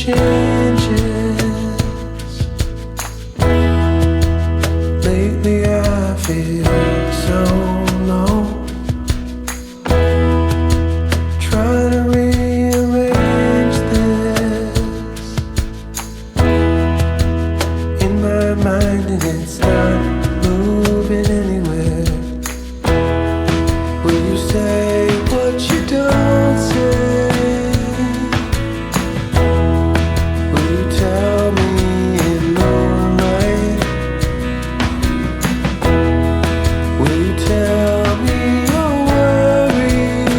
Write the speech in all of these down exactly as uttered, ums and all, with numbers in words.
Changes. Lately I feel so low. Trying to rearrange this in my mind, and it's not moving anywhere. Will you say what you don't say? Will you tell me in the right? Will you tell me your worries?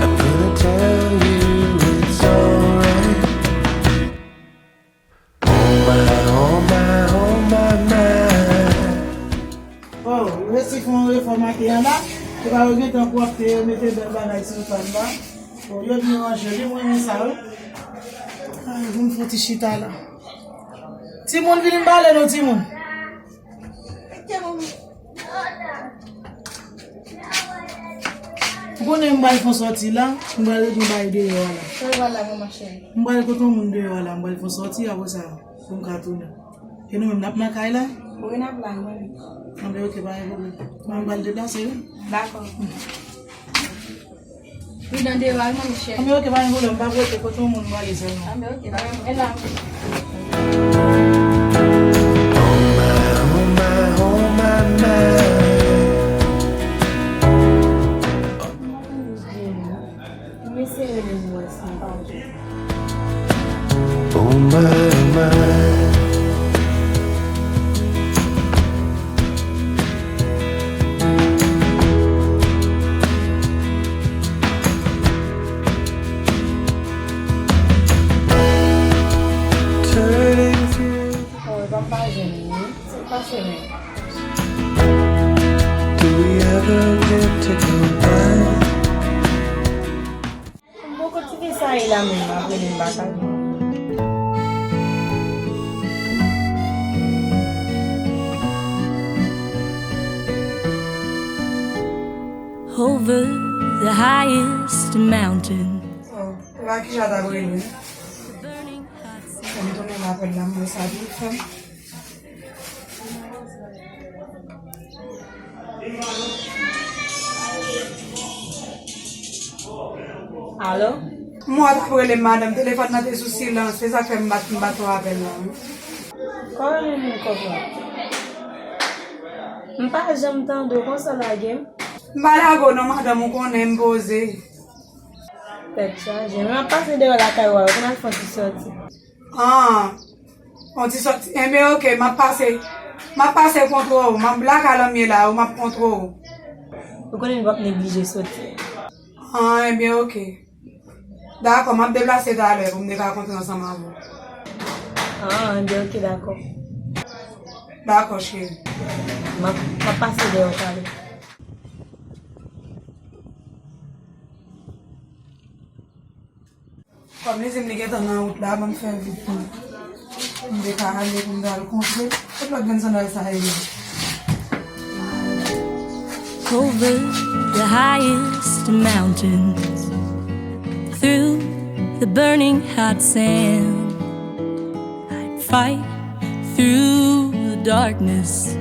I'm gonna tell you it's alright. Oh my, oh my, oh my, my. Oh, yo resi fè yon refòm ak Rihanna. Se pa yo gentan pwòpte, yo mete bèl bagay sou fanm la. Bon, yo byen ranje, li mwen renmen sa, wi. Ay, pou m fè ti chita la. Timoun, vin m pale nou, timoun. Ou konnen m pral fè yon sòti la, m pral retoun bay deyò a la. Sa w pral la, manman cheri? M pral kote yon moun deyò a la, m pral fè yon sòti, apre sa, pou m ka tounen. E nou menm, n ap nan kay la? Wi, n ap la, wi. Anben, oke, pa gen pwoblèm. Mwen, m pral deplase, wi. Dakò. Pridan deyò a, wi, manmi cheri. Anben, oke, pa gen pwoblèm, m p ap rete kote yon moun, m prale sèlman. Anben, oke, pa gen pwoblèm. E la. Oh my, oh my, oh my, my. M eseye rele m wè si m pa wè. Oh my, oh my. Turning through. Oh, e pa m pa jwenn li. Se pa se men. Do we ever get to go back? M poko ti fi sa ye la menm, apre li m pa ka jwenn. Over the highest mountain. Oh, Rakisha t ap rele. Fè m tounen apèl la, m wè sa tou fè m. Alo? Mwen t ap rele madanm, telefòn nan te sou silans, se sa k fè m pa t, m pa t wè apèl la. Kòman m konprann? M pa janm tande w konsa lage m. M pa lage w non, madanm, ou konnen m poze. Tèt chaje. Men m ap pase deyò lakay ou a, ou konn al fè yon ti sòti. Ah, yon ti sòti. Enben, oke, m ap pase. M ap pase kontwole w. M ap lakay lanmye la, wi, m ap kontwole w. Ou konnen m p ap neglije soti. Ah, enben, oke. Dakò, m ap deplase talè pou m te ka kontre ansanm avè w. Ah, enben, oke, dakò. Dakò, cheri. M ap, m ap pase deyò talè. Kòm li di m li gentan nan wout la, ban m fè vit pou m te ka ale pou m ta al kontre. Kot lòt grenn sandal sa ye? Over the highest mountains, through the burning hot sand, I'd fight through the darkness.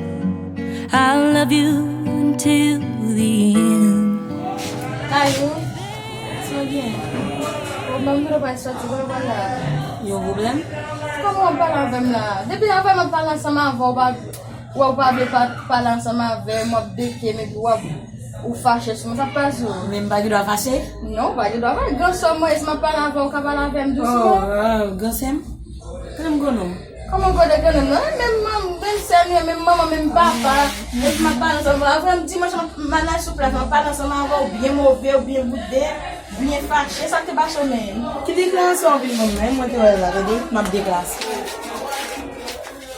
I'll love you until the end. Kayou, sa w gen? Ou menm ki w pral sòti, wè w pral la. Yon pwoblèm? Kòman w ap pale avè m la? Depi avè m ap pale ansanm avè w, w pa, w pa vle pa, pale ansanm avè m, w ap beke m, epi w ap, ou fache sou mwen, sa k pase w? Men m pa gen dwa fache? Non, ou pa gen dwa fache. Gran sè m, mwen, si m ap pale avè w, ou ka pale avè m dousman. Oh, ah, gran sè m? Kòman m konnen w? Kòman w konnen konnen m nan? E menm manm, menm sè nou ye, menm manman, menm papa. Epi m ap pale ansanm avè w. Dimanch, m ap, m al sou plas, m ap pale ansanm avè w, byen move, ou byen boude, byen fache. Sa k te pase w menm? Ki deklarasyon w vin ban m nan? Mwen te wè l la, tande, m ap deplase.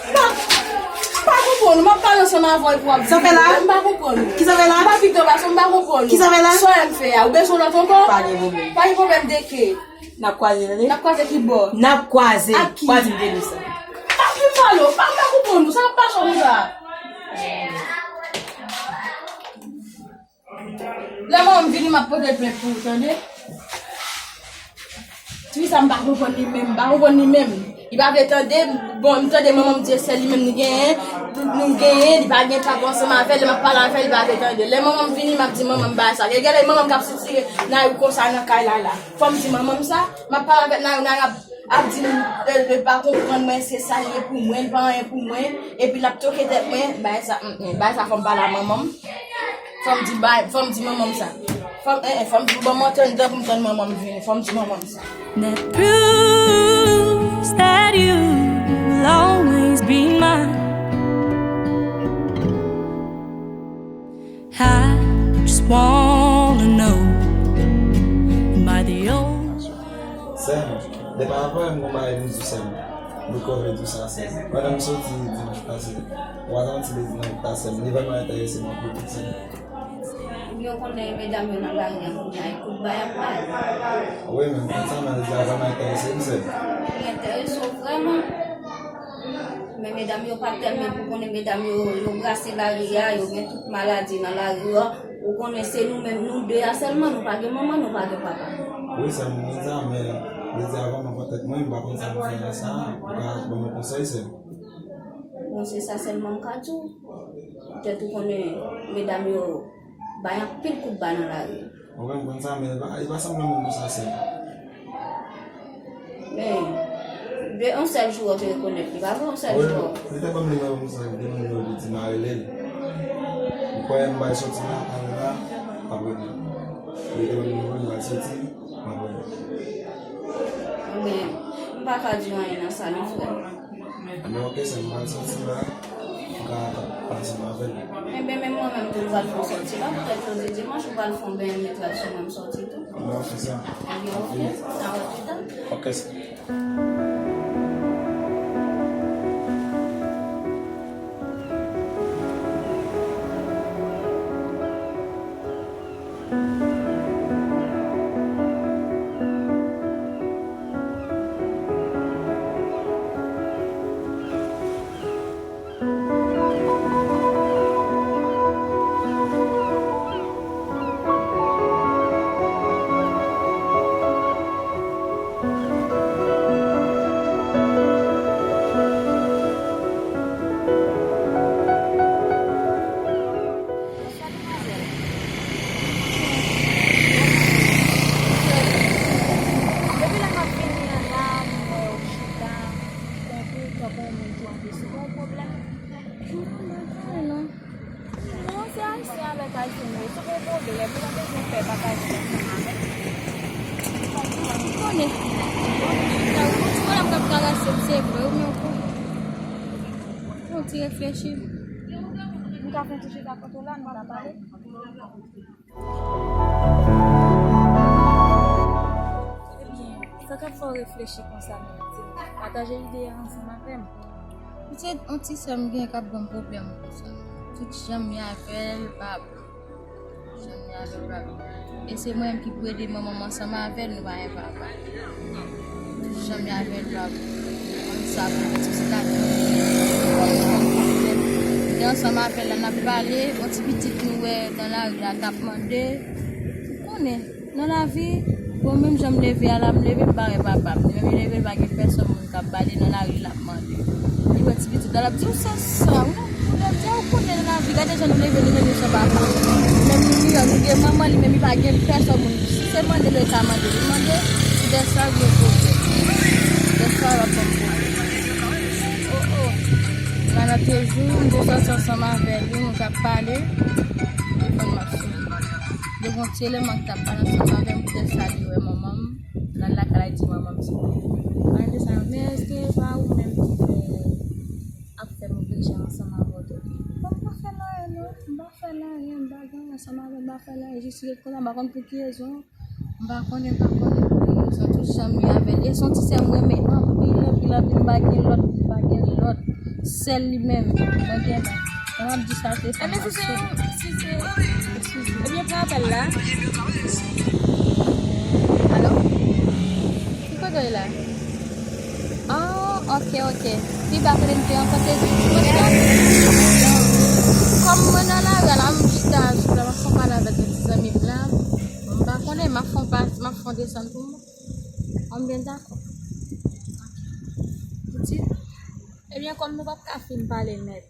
M pa, m pa konprann ou, m ap pale ansanm avè w epi w ap... Sa fè la? M pa konprann ou. Ki sa fè la? M pa vin anba sou, m pa konprann ou. Ki sa fè la? Sa w fè a, ou bezwen lòt ankò? Pa gen pwoblèm. Pa gen pwoblèm de ke? N ap kwaze, tande. N ap kwaze ki bò? N ap kwaze. Ak ki? Kwaze m te di sa. Pa vin pale, pa, m pa konprann ou, sa k ap pase w konsa? Lè manman m vini, m ap pote plent pou ou, tande? Kisa m pa konprann li menm, m pa konprann li menm. Li pa vle tande, bon, m tande manman m di se sèl li menm li genyen, nou genyen, li pa gen papa ansanm avè l, lè m ap pale avè l, li pa vle tande. Lè manman m vini, m ap di manman m bagay sa. Gen lè manman m k ap sitire Nayou konsa nan kay la la. Fò m di manman m sa, m ap pale avèk Nayou, Nayou ap, ap di m, li, li pa konprann mwen, se sa l ye pou mwen, li pa anyen pou mwen, epi l ap toke tèt mwen, bagay sa, mm, mm, bagay sa fò m pale a manman m. Fò m di bay, fò m di manman m sa. Fò m, eh, eh, fò m di, bon, m antre anndan pou m tann manman m vini. Fò m di manman m sa. That proves that you will always be mine. I just wanna know, am I the only Sè m, depi avan m gon bagay m di sè m. Mwen konn di sa sè m. Pandan m soti dimanch pase, w a santi lè dimanch pase, m li vrèman enterese mwen pou tout sè m. Yo konnen medam yo nan lari a kounye a, e kout bay ap bay. Wi, men m konn sa, men lè dimanch pase, m enterese m sè. Li enterese w vrèman. Men medam yo pa tèlman pou konnen medam yo, yo brase lari a, yo gen tout maladi nan lari a. Ou konnen se nou menm, nou de a sèlman, nou pa gen manman, nou pa gen papa. Wi, sè m, m konn sa, men lè dimanch pase, mwen konn tèt mwen, m pa konn sa m fè nan sa, ou ka ban mwen konsèy, sè m. Bon, se sa sèlman m ka di w. Poutèt ou konnen medam yo bay anpil kout bay nan lari. Ou konprann sa, men li pa, li pa sanble moun konsa sèl. Men, de yon sèl jou w te rekonèt li, pa vre, yon sèl jou. Wi, li te ban m nimewo m sa, li te ban m nimewo li di m a rele l. M kwè m bay soti la, apre la, apre li. Li te ban m nimewo m bay soti, apre li. Men, m pa ka di w anyen nan sa non, frè m. Anben, oke, sè m, m pral soti la. M ka pale ansanm avè l. Enben, men mwen menm tou, m pral fè yon sòti la. Poutèt jodi dimanch, m pral fè yon beny, m pral sou mwen, m sòti tou. Anben, oke, sè m. Anben, oke. Sa wè pita. Oke, sè m. Bonswa, demwazèl. Depi lè m ap vini an la, m wè w chita, tankou, tankou yon moun ki anpil sou yon pwoblèm. Non, non, non. Non, se ayisyen avèk ayisyen nou ye. Si w gen yon pwoblèm, ou pa bezwen pè pataje l ansanm avè m. Ou konnen. Yon ti pwoblèm k ap karase m, se vre, wi, men ou konnen. Yon ti reflechi. Nou ka fè yon ti chita kote w la, nou ka pale. Ebyen, sa k ap fè w reflechi konsa menm, di m, pataje ide a ansanm avè m. Ou se yon ti sè m gen k ap ban m pwoblèm konsa. Tout jan m ye avè l pa bon. Tout jan m ye avè l pa bon. E se mwen menm ki pou ede manman m ansanm avè l, nou pa gen papa. Tout jan m ye avè l pa bon. Konn sa pou ti sitiyasyon. Te ansanm avè l la, n ap pale, yon ti pitit nou wè nan lari la k ap mande. Ou konnen, nan lavi, bon, menm jan m leve a la, m leve, m pa wè papa m. Li menm li leve, li pa gen pèsòn moun k ap ba li nan lari, l ap mande. Li wè ti pitit la, l ap di, "Ou se sa, ou, ou lè di, ou konnen nan lavi, gade jan nou leve, nou menm nou san papa." Menm nou, nou gen manman, li menm li pa gen pèsòn moun. Si se mande, li ka mande, li mande, si dèswa, gen pwoblèm. Dèswa, l ap ban m pwoblèm. Oh, oh. Nan te jou, m te sòti ansanm avè li, nou t ap pale. Telefòn m ap sone. Gen yon ti eleman ki t ap pale ansanm avè m, poutèt sa li wè manman m. Nan lakay la, li di manman m se. Ann de sa, men èske e pa ou menm ki fè, ap fè move jan ansanm avè w tou? Bon, m pa fè l anyen non, m pa fè l anyen, m pa gen anyen ansanm avè l, m pa fè l anyen, jis ret konsa, m pa konn pou ki rezon. M pa konnen, m pa konnen pou ki rezon, tout jan m ye avè l. E se yon ti sè m renmen anpil, anpil, anpil, m pa gen lòt, m pa gen lòt. Sèl li menm, mwen gen, lè m ap di sa, se sa m ap di. Ebyen, si se, si se, eskize. Ebyen, pran apèl la. Alo? Ki kote w ye la? Ah, ok, ok. Pi ba kote m te rankontre Dimanch la. Kòm mwen nan lari a la, m chita sou la, m ap fè yon pale avèk yon ti zanmi m la. M pa konnen, m ap fè yon pa, m ap fè yon desann pou mwen. An, m byen dakò. Pitit, ebyen, kòm nou p ap ka fin pale nèt,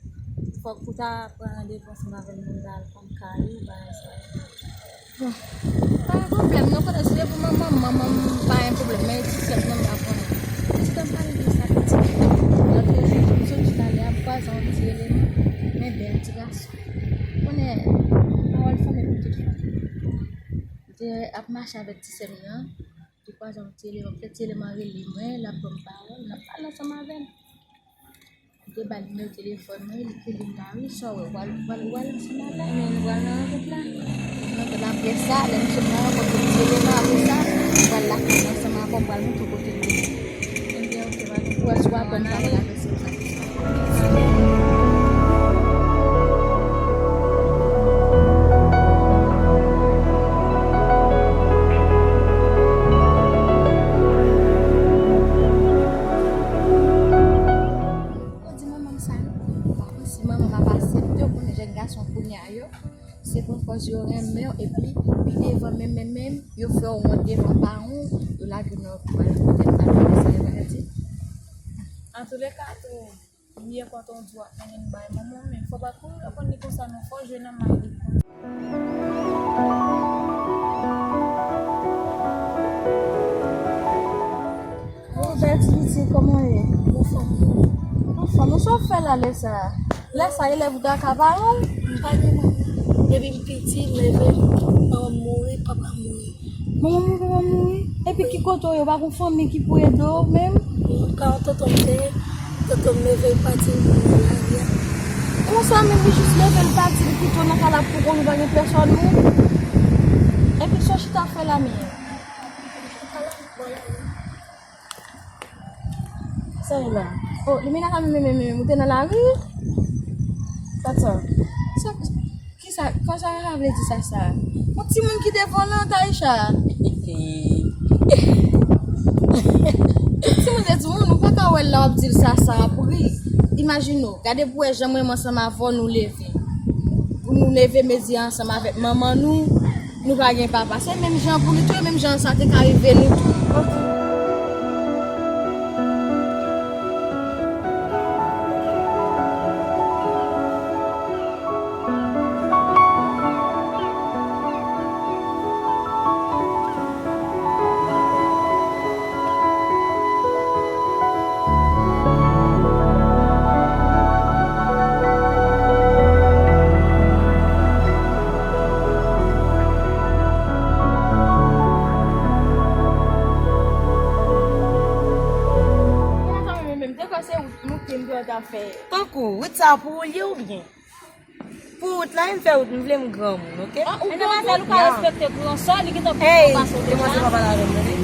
fòk ou ta pran randevou ansanm avè m, nou ta al kòm kay ou, bagay sa yo. Bon, pa gen pwoblèm, non, kote se pou manman m, manman m pa gen pwoblèm, men ti sè m nan m pa konnen. Pitit, an pale de sa, pitit. Lòt jou, m soti talè a, m kwaze yon ti eleman, men bèl ti gason. Konnen, pawòl fanmi pou tout fanmi. M te ap mache avèk ti sè m nan, li kwaze yon ti eleman, fè ti eleman rele mwen, l ap ban m pawòl, n ap pale ansanm avè m. M te ba l nimewo telefòn mwen, li rele m la, wi, sa w wè, w al, w al, w al ansanm avè l, men nou pral nan rankont la. Rankont la, apre sa, lè misye nan rankont ti eleman, apre sa, m pral lakay ansanm avè w, m pral montre w kote l ye. Ebyen, oke, pa gen pwoblèm, w a ban m pawòl avè se sa. Ou di manman m sa, wi. M pa konn si manman m ap aksepte, ou konnen jèn gason kounye a yo, se pran pòz yo renmen w, epi pi devan menm, menm, menm, yo fè w wont devan paran w, yo lage w nan yon kou al poutèt al fè sa yo pa di. Antouleka, tou, byen kontan w di w ap mennen m bay manman w, men fò pa kouri aprann li konsa non, fò w jwe nan may li. Bonjou, ti pitit, kòman w ye? Anfòm, wi. Anfòm, sa w fè la lè sa a? Lè sa a, elèv ou ta ka paran w? Pa gen manman. Depi m piti, m leve, manman m mouri, papa m mouri. Manman m mouri, papa m mouri? Epi ki kote w ye? Ou pa gen fanmi ki pou ede w menm? Non, pa yon tonton m te ye. Tonton m leve, l pati, l mouri nan lari a. Konsa menm, li jis leve, l pati, li kite w nan kay la pou w konn ou pa gen pèsòn menm? Epi sa w chita ap fè la menm? Chita la, bò lari a. Sa e la? Oh, Limena ka menm, menm, menm, ou te nan lari? Sa, sa. Sa, kisa, kisa sa vle di sa, sa? Yon timoun ki te volan, Taïcha. Tout timoun se timoun, ou pa ka wè l la, w ap di l sa, sa, ap ri. Imajine w, gade pou w wè jan mwen menm ansanm avè w nou leve. Pou nou leve mezi a ansanm avèk manman nou, nou pa gen papa. Se menm jan pou nou tou, e menm jan sa te ka rive nou tou. Ok. Tankou, wout sa pou ou l ye oubyen? Pou wout la, m fè wout, m vle m granmoun, oke? Ah, ou granmoun? Demwazèl, ou pa respekte gran sè w, li gentan pran pase w deja. Demwazèl, pa pale avè m, tande?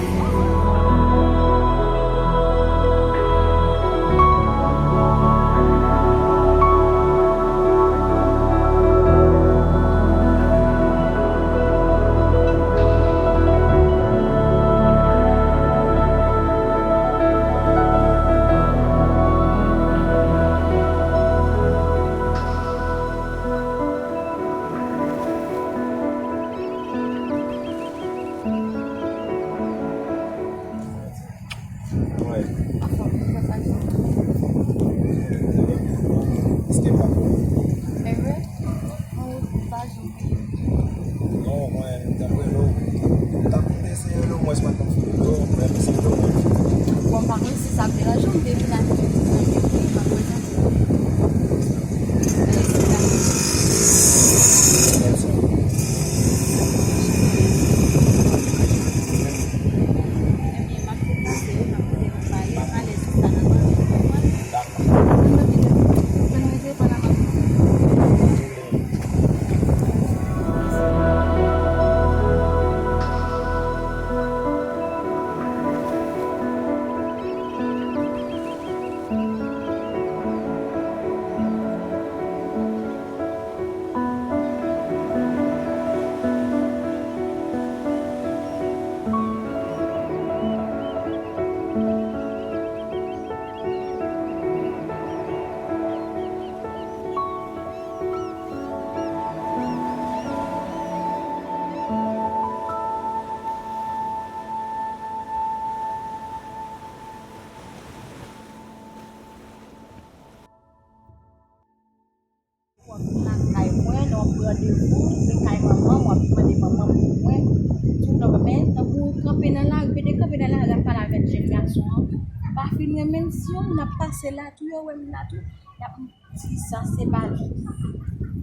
M renmen l, si yon moun ap pase la tou, yo wè m la tou, y ap di sa se pa li.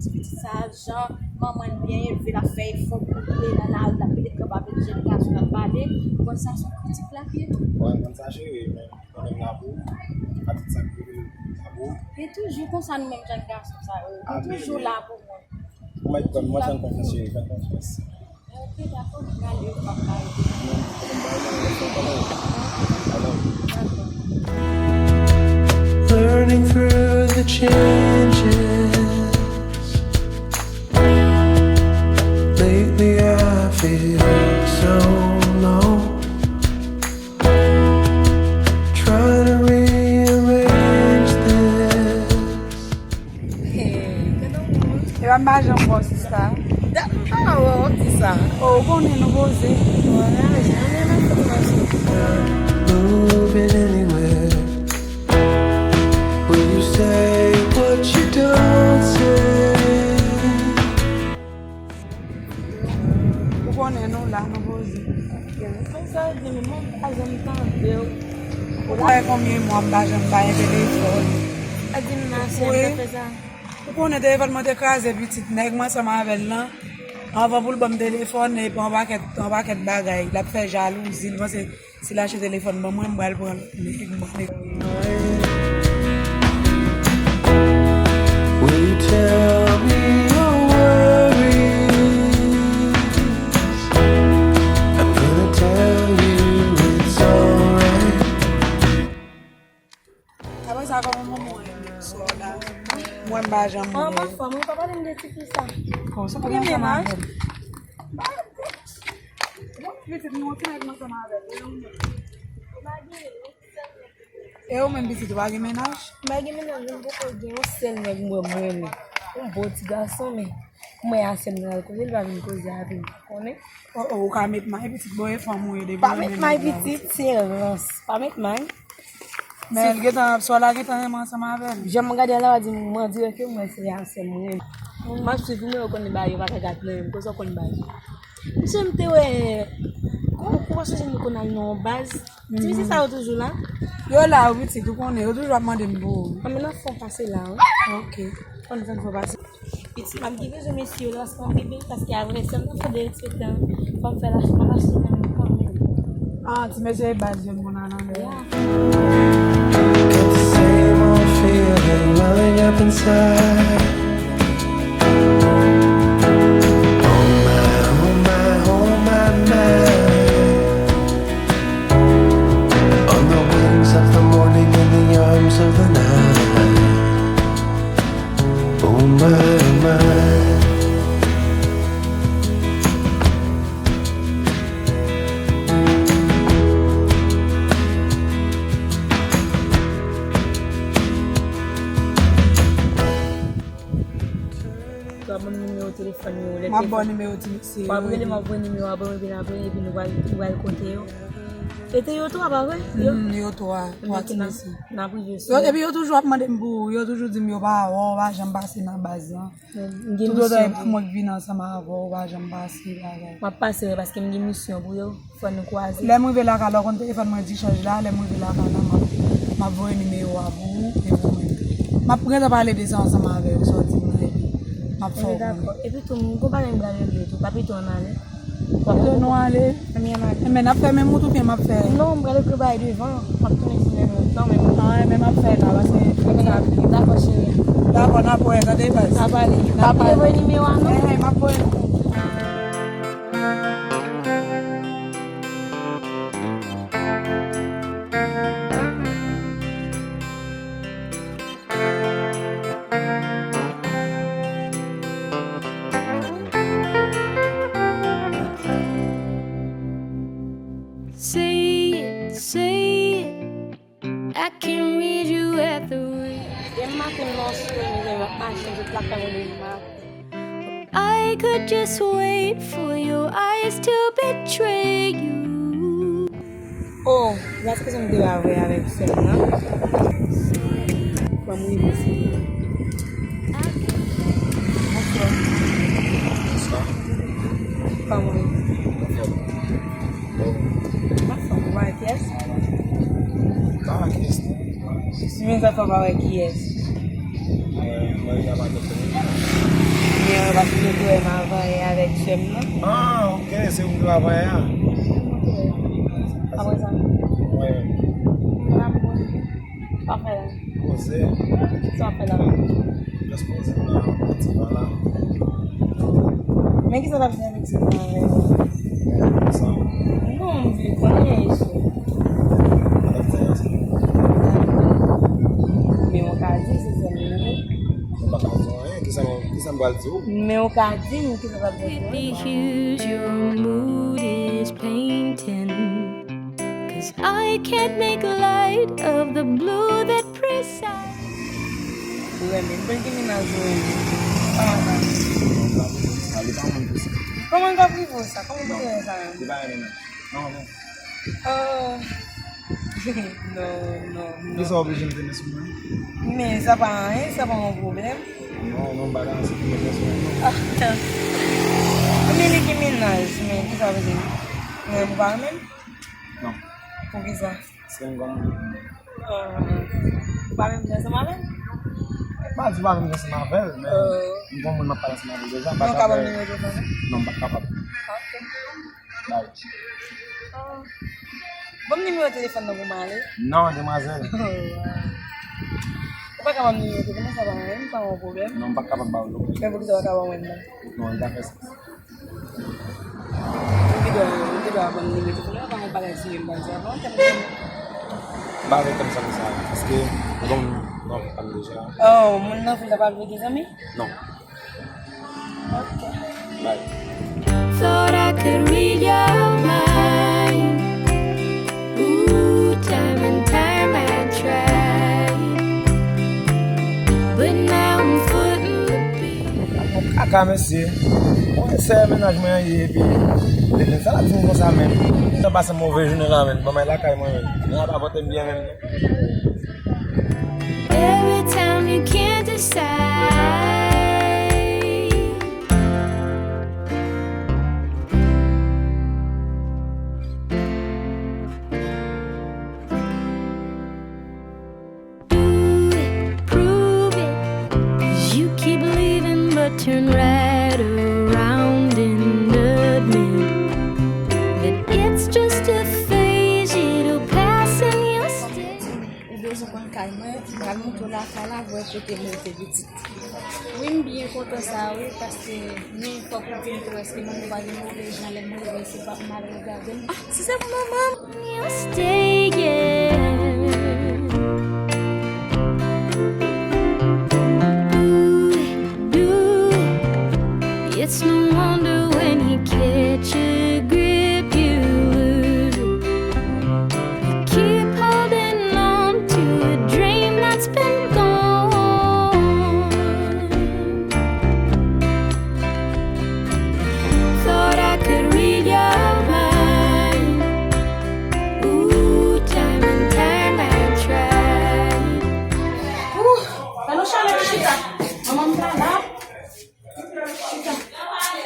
Ti pitit sa, jan manman l byen elve l, ap fè efò pou l nan lari, l ap pede kanpe avèk jèn gason, l ap pale. Ou konn sa se yon kritik l ap ye. Mwen konn sa cheri, men mwen menm la pou ou. Atik sa ki la pou ou. E toujou konsa nou menm jèn gason sa yo. Nou toujou la pou mwen. Mwen fè n konfyans cheri, fè n konfyans. Ok, dakò, m prale, m pap bay. Learning through the changes. Lately I feel so low. Trying to rearrange this. Epa m pa janm wè w sista. Da, m pa wè w ap di sa. O, ou konnen nou poze. Moving anywhere. When you say what you don't say. Ou konnen nou la, nou poze. Konsa di m, mwen pa janm tande w. Ou pa wè konbyen mwa m pa janm bay telefòn. A di m nan chèn, sa fè sa. Ou konnen telefòn mwen te kraze pitit nèg mwen ansanm avè l lan. Anvan pou l ban m telefòn, epi yon pakèt, yon pakèt bagay. L ap fè jalouzi, li panse si l achte telefòn ban mwen, m pral pran lòt nèg, m pral nèg. Will you tell me your worries? I'm gonna tell you it's alright. Apre sa, kòman manman w ye menm sè w la? Mwen m pa janm wè. An, pa fò, mwen pa pale m de ti fi sa. Bon, se pou gen menaj. Bon, pitit, nou yon ti nèg m ansanm avè l. E ou menm pitit, ou pa gen menaj? M pa gen menaj, men m poko gen yon sèl nèg mwen, mwen renmen. Yon bon ti gason, men mwen a sè m nan al kote, li pa vin koze avè m, konnen? O, o, ou ka met may pitit, bon, e fanm ou ye depi. Pa met may pitit, se rans. Pa met may. Men l gentan, sè w la gentan renmen ansanm avè l. Jan m gade a la, w a di m, on dirait que mwen se a sè m renmen. M ap swiv ou, men ou konn bagay yo pa ka gate nan men m, kote w konn bagay. Misye m te wè, kòman, kòman sonje m konn al nan yon baz? Ti mesye sa yo toujou la? Yo la, wi, pitit, ou konnen, yo toujou ap mande m pou ou. Anben, n ap fè yon pase la, wi. Ok. Ann fè yon pase. Pitit, m ap gen bezwen mesye yo la, paske m ap gen, paske apre sa, m t ap fè derespektan, fò m fè la, m ap achte menm kanmenm. Ah, ti mesye e baz yo konn al anlè. Yeah. Got the same old feeling welling up inside. Oh my, oh my, oh my, my. On the wings of the morning, in the arms of the night. Oh my, oh my. W ap ban m nimewo telefòn yo, lè telefòn. M ap ba w nimewo ti mesye yo. W ap rele m, w ap voye nimewo a ban mwen, epi n ap rele, epi nou pral, nou pral konte yo. E te yo twa, pa vre? Yo? Mm, yo twa, twa ti mesye. N ap rive sou yo. Epi yo toujou ap mande m pou ou, yo toujou di m yo pa wè w, w pa janm pase nan baz lan. Toutotan e pa mwen k vin ansanm avè w, w pa janm pase bagay. M ap pase, wi, paske m gen misyon pou yo. Fò nou kwaze. Lè m rive lakay la, w konn telefòn mwen dichaj la, lè m rive lakay la, m ap, m ap voye nimewo a pou ou, e pou mwen. M ap gentan pale de sa ansanm avè w, sa w di m nan, epi m ap fè w konnen. Dakò. Epi tou, m gon bagay m pral regle tou, papito ann ale. Papito nou ale? Ann ale. Enben, n ap fè menm wout oubyen m ap fè? Non, m pral regle bagay devan, m ap tounen sou menm wout lan, men. Ah, enben, m ap fè la, paske sa. Dakò, cheri. Dakò, n ap wè, tande, baz. N ap pale. N ap pale. Voye nimewo a, non? Enhen, m ap voye. Say it, say it. I can read you at the wheel. Demen maten, lè w sou mwen, m ap mache, jouk lakay mwen demen maten. I could just wait for your eyes to betray you. Oh, gade sa m te va vre avèk sè m nan. Ban m rive sou li. Bonswa. Bonswa. Kòman w ye? Anfòm. Anfòm, ou pa enkyèt? Pa wè kiyès non. Si men sa fè w pa wè kiyès. Mwen, mwen deja pa gen fè. Men wè paske nou te wè m avan yè avèk sè m nan. Ah, ok, se ou ki te wè avan yè a. Apre sa. Wi. M pa konn. Sa w ap fè la? Poze. Sa w ap fè la? Just poze m nan, pran ti van la. Men kisa w t ap di avèk ti van avè l? Sa? Non, m vle konnen, mesye. Sa w t ap di avèk sa? Men w ka di, se sè m li ye. Mwen pa ka di w anyen. Kisa, kisa m pral di w? Men w ka di m kisa w t ap di avèk sa? Baby, here's your mood is painting. 'Cause I can't make light of the blue that presides. Ou renmen m? Bon, ki mennaj ou renmen? Ah. Non, li pa renmen sa, li pa renmen sa. Kòman l t ap rive w sa? Kòman pou te wè sa menm? Li pa renmen non. Non, non. Oh. Non, non, non. Kisa w oblije mete men sou mwen? Men sa pa anyen, sa pa yon pwoblèm. Non, non, m pa ka ansanm mete men sou mwen non. Ah. Men li gen mennaj, men kisa w vle di? Ou renmen ou pa renmen m? Non. Poukisa? Paske m gon moun. Ah. Ou pa menm vle ansanm avè l? M pa di m pa menm vle ansanm avè l, men m gon moun m ap pale ansanm avè l deja, m pa ka fè. Men ou ka ban m nimewo telefòn nan? Non, m pa kapab. Ok. Bye. Ah. Ban m nimewo telefòn nan pou m ale. Non, demwazèl. Oh, wow. Ou pa ka ban m nimewo telefòn nan, sa pa anyen, pa yon pwoblèm. Non, m pa kapab ba w l non. Men poukisa w pa ka ban mwen l non? Non, li pa fè sans. Ou te dwe, ou te dwe ban m nimewo telefòn nan, pa yon bagay serye m pral di avan, tèlman. M pa vle tèm sa konsa, paske m gon moun nan vi pa m deja. Oh, moun nan vi la pa vle gen zanmi? Non. Ok. Bye. Thought I could read your mind. Ooh, time and time I tried. But now I'm footing the bill. Bon kaka, mesye. Bon, se mennaj mwen an ye, epi depi sa l ap di m konsa menm. Sa pase move jounen la menm. Bon, mwen lakay mwen menm. Nèg la pa pote m byen menm non. Every time you can't decide. Do it, prove it, 'cause you keep leaving but turn right around and admit that it's just a phase, it'll pass and you'll stay. Ou bezwen konn kay mwen, m pral montre w lakay la, pou w wè kote m rete pitit. Wi, m byen kontan sa, wi, paske men fòk ou vin tou, èske manman pa gen move jan lè m rive, se pa pou m al regade l. Ah, si se pou manman m! You're staying. Ooh, ooh, it's no wonder when he catch a grip, you lose it. You keep holding on to a dream that's been gone. Thought I could read your mind. Ooh, time and time I tried. Ooh, fè nou chalè, chita. Manman m pa la. Chita.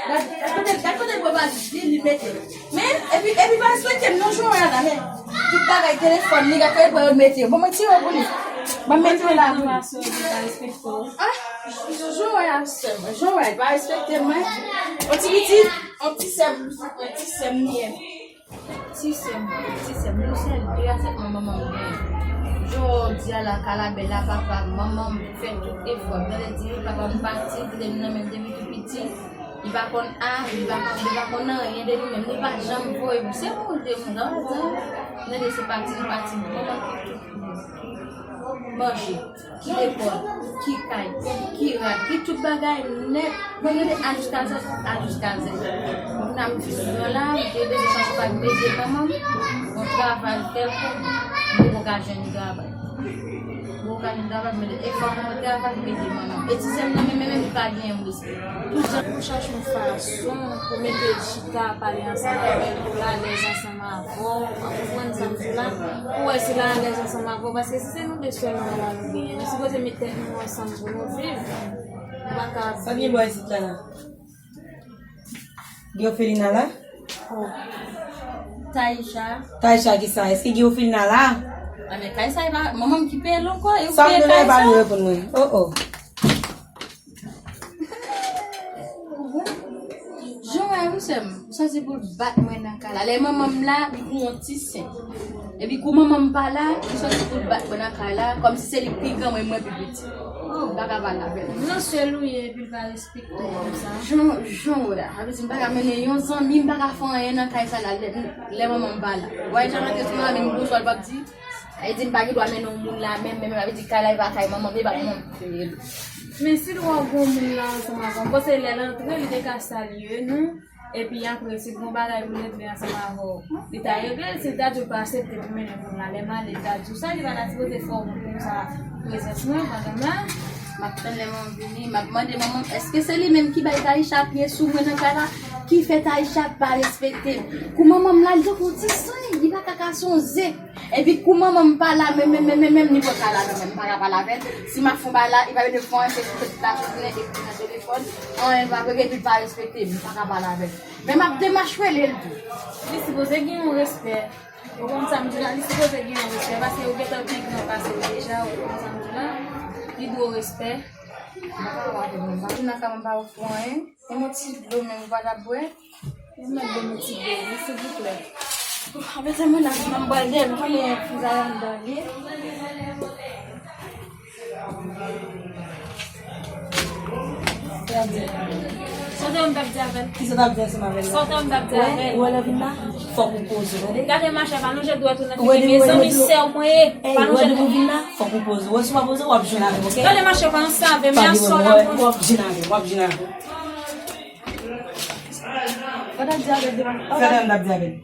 Gad, gad kote, gad kote bò valiz li, li mete. Men, epi, epi pa respekte m non, jwè a la, men. Tout bagay, telefòn li, gad kote bò yo mete yo. Bon, mwen tire yo pou li. Ban m mete yo la pou li. Ah, jwè a sè mwen, jwè a, pa respekte mwen. On ti pitit, on ti sè m, on ti sè m li ye. Ti sè m, ti sè m, nou sèl de a sèlman manman m genyen. Jodi a la, Kalabè la, papa, manman m fè tout efò. Tande di, papa m pati, kite m nan men m depi tou piti. Li pa konn a, li pa konn, li pa konn anyen de li menm. Li pa janm voye pou se moun de moun. Tande, se pati, li pati. Manman ki tout pou mwen. Manje. Ki lekòl, ki kay, ki rad, ki tout bagay nèt. Mwen rele a jiska zèt, a jiska zèt. Bon, kounye a m fin gran la, m te bezwen chèche pa m ede manman m, yon travay kèlkonk, m poko ka jwenn travay. M poko ka jwenn travay, m mete efò mwen travay, m ede manman m. E ti sè m nan, men menm li pa genyen, m resi. Tout jan pou chèche yon fason pou mete l chita, pale ansanm avè l, pou l alèz ansanm avè w, w konprann sa m di la? Pou wè si l alèz ansanm avè w, paske si se nou de sèlman la nou genyen, nou sipoze met tèt nou ansanm pou nou viv. Nou pa ka ap viv. Sa gen bò isit la la? Gen Ofelina la? Oh. Taïcha. Taïcha ki sa? Èske gen Ofelina la? Anben, kay sa, e pa manman m ki peye l ankò, e ou peye kay sa? Sa m peye, pa li reponn mwen. Oh, oh. Jan w wè wi, sè m, m santi pou l bat mwen nan kay la. Lè manman m la, li gon yon ti sen. Epi kou manman m pa la, li santi pou l bat mwen nan kay la, kòmsi se li k pi gran, mwen, mwen pi piti. M pa ka pale avè l. Nan sèl ou ye, epi l pa respekte w konsa. Jan, jan w wè a. Sa vle di m pa ka mennen yon zanmi, m pa ka fè anyen nan kay sa la, lè, lè manman m pa la. W wè jan l antre sou mwen, menm bonswa l p ap di. Li di m pa gen dwa mennen yon moun la menm, menm, menm, sa vle di kay la, e pa kay manman m, e pa manman m ki peye l. Men si l wè w gon moun la ansanm avè w, m panse lè l antre, li te ka salye nou. Epi apre, si l gon bagay pou l regle ansanm avè w, li ta regle l. Si l ta di w l pa aksepte pou mennen moun la, lè m ale, l ta di w sa, li pa ta sipoze fè w wont konsa prezans mwen pandan m la. M ap tann lè manman m vini, m ap mande manman m, èske se li menm ki bay Taïcha pye sou mwen nan kay la, ki fè Taïcha pa respekte m? Kou manman m la, li tankou yon ti sen, li pa ka kase yon ze. Epi kou manman m pa la, menm, menm, menm, menm, menm, li pran kay la nan men m, m pa ka pale avè l. Si m ap fè yon bagay la, li pa vin fè anyen, se sou tèt la jounen, epi nan telefòn, anyen pa regle, epi l pa respekte m, m pa ka pale avè l. Men m ap demach rele l tou. Li sipoze gen yon respè. Ou konn sa m di la, li sipoze gen yon respè, paske ou gentan pi gran pase l deja, ou konn sa m di la. Li dwe w respè. M pa ka pale avè l, m pa vin nan kay mwen, m pa ofri w anyen. Menm yon ti dlo menm ou pa t ap bwè? Ou mèt ban m yon ti dlo wi, silvouplè. Apre sa, mwen ap, m ap bwè dèyè m, konnen fizay anndan li ye. Sa w te wè m t ap di avè l? Kisa w t ap di ansanm avè l la? Sa w te wè m t ap di avè l? Ou wè lè w vin la, fòk ou poze w, tande? Gade machè, pa lonje dwèt ou nan figi m, e zanmi sè w mwen ye. Pa lonje dwèt ou vin la, fòk ou poze w. Wè si w pa poze w, w ap jwenn avè m, oke? Gade machè, pa yon save, men a sò la, w ap jwenn avè m, w ap jwenn avè m. Sa w t ap di avè l devan? Sa w t ap di avè l?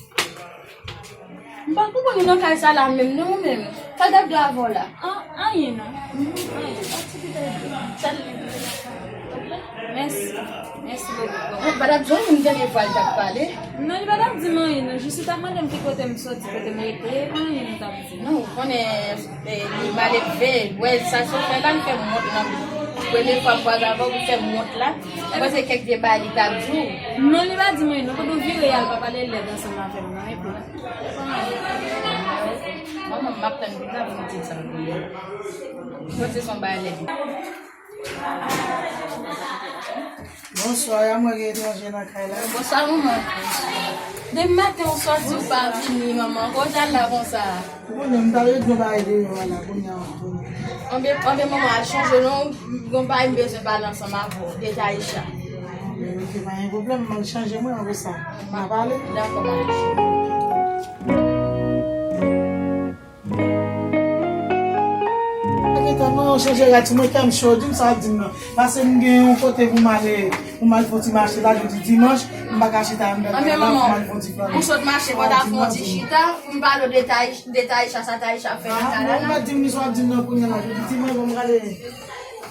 M pa konprann ou nan kay sa la menm, non, ou menm. Sa l t ap di avè w la? An, anyen, non. Anyen. Mèsi. Mèsi bokou. Ou pa t ap jwenn moun tande vwa l t ap pale? Non, li pa t ap di m anyen, non. Jis li t ap mande m ki kote m soti, kote m rete, anyen li t ap di. Non, ou konnen, e, li malelve. Wè, sa sou fè la, li fè m wont nan. Premye fwa m kwaze avè w, li fè m wont la. Mwen panse kèk vye bagay li t ap di w. Non, li pa di m anyen, non. Kote w vire al, pa pale lèd ansanm avè m, non. Epi, manman m ap tann vin la pou m di l sa m konnen. Mwen se son bagay lèd. Bonswa, a mwen gen etranje nan kay la. Bonswa, manman. Depi maten ou sòti, ou pa vini, manman. Kote w t al la konsa? Ou konnen, m t al regle yon bagay deyò a la, kounye a m ap tounen. Anben, anben, manman, al chanje non, gon bagay m bezwen pale ansanm avè w, de Taïcha. Anben, oke, pa gen pwoblèm, m al chanje mwen, apre sa n a pale. Dakò, manman. Pa gen tan non, chanje rad sou mwen, kè m cho, di m sa w ap di m nan. Pase m gen yon kote pou m ale, pou m al fè yon ti mache la, jodi dimanch, m pa ka chita anndan kay la, pou m al fè yon ti flane. Ou sot mache, pou ta fè yon ti chita, pou m pale w de Taï-, de Taïcha, sa Taïcha fè nan kay la. Ah, ou pa di m ni sa w ap di m nan kounye a la, jodi dimanch, bon, m prale.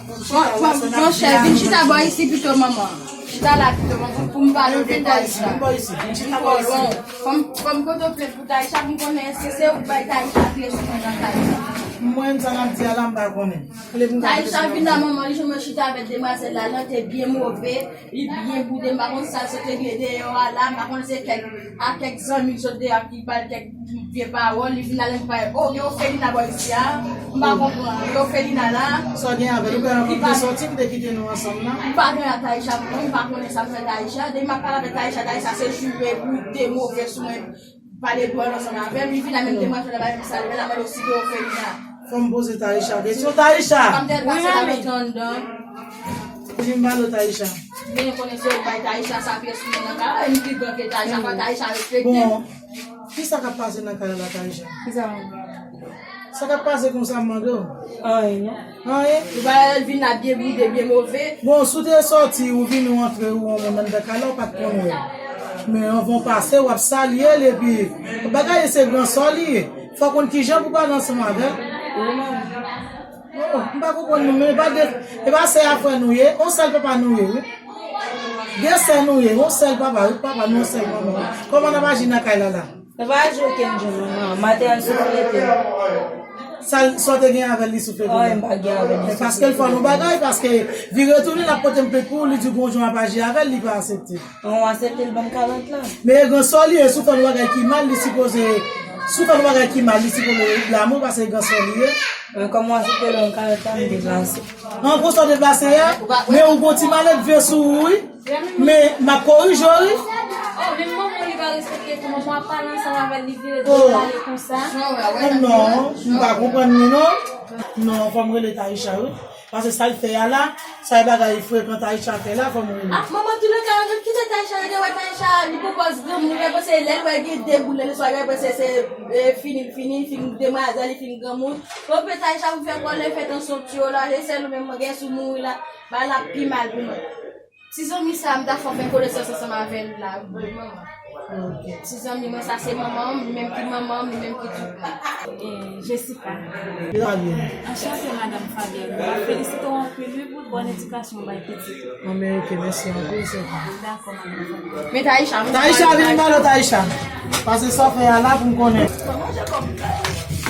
Bon, bon, monchè, vin chita bò isi pito, manman. Chita la pito, manman, pou m pale w de Taïcha. Vin bò isi, vin chita bò isi. Fò m, fò m pote w plent pou Taïcha, pou m konnen èske se ou k bay Taïcha pye sou mwen nan kay sa. Mwen, sa n ap di a la, m pa konnen. Taïcha vin la, manman, li jwenn mwen chita avèk demwazèl la, lan te byen move. Li byen boude, m pa konn sa l sot regle deyò a la, m pa konn se kèk, ak kèk zanmi l sot deyò ki ba l kèk vye pawòl, li vin la, li pa, oh, gen ofelina bò isi a, m pa konprann, gen ofelina la. Sa w gen avè l, ou kwè anvan m te sòti, m te kite nou ansanm nan? M pa gen ak Taïcha, mwen, m pa konnen sa m fè Taïcha, depi m ap pale avèk Taïcha, Taïcha se jire, boude, move sou mwen. Pale dwòl ansanm avè m, li vin la menm demwazèl la bay m sa, li la mande w si gen ofelina. Fò m poze Taïcha kesyon. Taïcha! Kòm tèl pase la mete anndan. Vin m pale w, Taïcha. Men konnen se ou k bay Taïcha sa pye sou mwen nan kay la, e m pi gran ke Taïcha, fò Taïcha respekte m. Bon, kisa k ap pase nan kay la, Taïcha? Kisa m Sa k ap pase konsa, m mande w? Anyen, non. Anyen? Ou pa wè l vin la byen boude, byen move? Bon, si w te sòti, ou vini, ou antre, ou wè yon moun anndan kay la, ou pa t konn wè l. Men anvan w pase, w ap salye l, epi bagay se gran sò li ye. Fò w konn kijan pou w pale ansanm avè l. Wi, manmi. Oh, m pa konprann nou, men e pa de, e pa sè a frè nou ye, yon sèl papa nou ye, wi. De sè nou ye, yon sèl papa, wi, papa nou, yon sèl manman. Kòman n ap aji nan kay la la? Li pa aji okenn jan, manman. Maten an, l souflete m. Sa, sa w te gen avè l, li souflete w? Oh, m pa gen avè l, li souflete m. Paske l fè nou bagay, paske vire tounen, l ap pote m plent pou ou, li di gon jan w ap aji avè l, li pa aksepte. An, w aksepte l ban m karant lan. Men e gran sò li ye, si w fè nou bagay ki mal, li sipoze Si w fè yon bagay ki mal, li sipoze blamen w paske gran sè w li ye. Men kòm w asepte lè yon kalòt la, m deplase. Nan pou sa w deplase a, men ou gon ti malèt vye sou ou, wi. Men m ap korije w, wi. Oh, men manman li pa respekte tou. Manman ap pale ansanm avè l, li vire do l ale konsa. Oh non, m pa konprann li non. Non, fò m rele Taïcha, wi. Paske sa l fè a la, sa e bagay frekan Taïcha fè la, fò m rele. Ah, manman, tou le ka, kite Taïcha, lè wè Taïcha, li pran pòz granmoun, li panse lè l wè gen de boul nan lestomak, li panse se, eh, fini, l fini, li fin demwazèl, li fin granmoun. Konpè Taïcha, pou fè kòlè, fè tansyon ti yo la, se sèl ou menm, mwen gen sou mouri la, ba la pi mal pou mwen. Ti zanmi sa, m ta fè konesans ansanm avè l la, wi, manman. Ok. Ti zanmi mwen sa se manman m, li menm ki manman m, li menm ki tout mwen. Eh, Jessica. Fabienne. Anchante, madanm Fabienne. Mwen felisite w anpil, wi, pou bòn edikasyon w bay pitit ou. Anben, ok, mèsi anpil, sè. Dakò, madanm Fabienne. Men Taïcha, m Taïcha, vin pale, Taïcha. Pase sa w fè a la pou m konnen.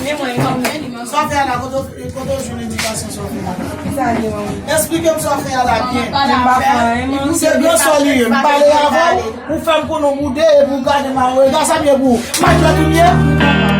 Men mwen, mwen, mwen, li manke. Sa w fè a la, kote w, kote w jwenn edikasyon sa w fè a la? Ki sa li manke? Esplike m sa w fè a la byen. M pa fè anyen, manke. Se gran sè li ye. M pale avè w, ou fè m konnen w boude epi w gade m a yon rega, sa m ye pou ou? M a jwèt ou m ye?